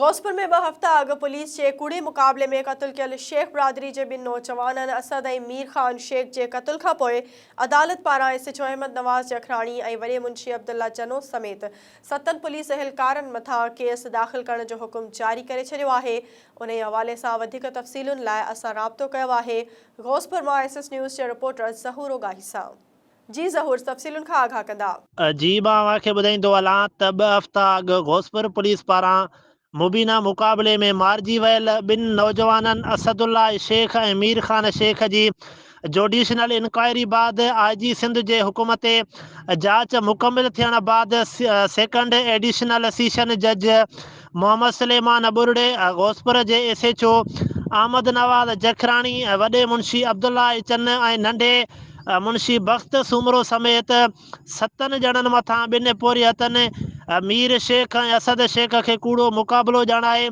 غوثپور ۾ ٻه هفتا اڳ پوليس جي ڪوڙي مقابلي ۾ قتل ڪيل شيخ برادري جي ٻن نوجوانن اسد ۽ مير خان شيخ جي قتل کانپوء عدالت پاران S H O Ahmed Nawaz Jakhrani ۽ وڏي منشي عبدالله چنو سميت ستن پوليس اهلڪارن مٿان ڪيس داخل ڪرڻ جو حڪم جاري ڪري ڇڏيو آهي انهي حوالي سان وڌيڪ تفصيلن لاء اسان رابطو ڪيو آهي غوثپور مان ايس ايس نيوز جي رپورٽر ظهور اوڳاهي سان. جي ظهور تفصيلن کان آگاهه ڪندا. جي مان اوهان کي ٻڌائيندو هلان ته ٻه هفتا اڳ غوثپور پوليس پاران مبينا مقابلي ۾ مارجي ويل ٻن نوجوانن اسد الله شيخ ۽ مير خان شيخ جي جوڊيشنل انڪوائري بعد آء جي سنڌ جي حڪم تي جاچ مڪمل ٿيڻ بعد سيڪنڊ ايڊيشنل سيشن جج محمد سليمان ٻرڙي، غوثپور جي S H O Ahmed Nawaz Jakhrani, وڏي منشي عبدالله چن ۽ ننڍي منشي بخت سومرو سميت ستن ڄڻن مٿان ٻن پورهيتن مير شيخ ۽ اسد شيخ کي ڪوڙو مقابلو ڄاڻائي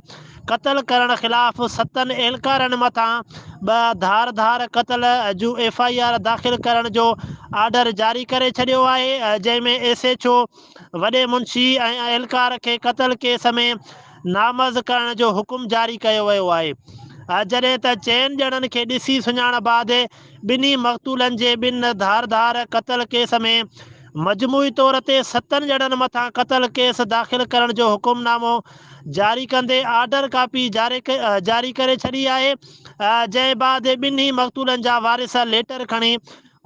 قتل ڪرڻ خلاف ستن اهلڪارن مٿان ٻه ڌار ڌار قتل جون ايف I R داخل ڪرڻ جو آرڊر جاري ڪري ڇڏيو آهي جنهن ۾ ايس ايڇ او وڏي منشي ۽ اهلڪار کي قتل ڪيس ۾ نامزد ڪرڻ جو حڪم جاري ڪيو ويو آهي جڏهن ته چئن ڄڻن کي ڏسي سڃاڻ بعد ٻنهي مقتولن جي ٻن ڌار ڌار قتل ڪيس ۾ مجموعي طور تي ستن ڄڻن مٿان قتل ڪيس داخل ڪرڻ جو حڪم نامو جاري ڪندي آرڊر ڪاپي جاري ڪري ڇڏي آهي جنهن بعد ٻنهي مقتولن جا وارث ليٽر کڻي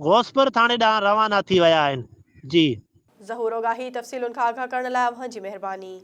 غوثپور ٿاڻي ڏانهن روانا ٿي ويا آهن جي. ظهور اوڳاهي تفصيلن کان آگاهه ڪرڻ لاء اوهان جي مهرباني.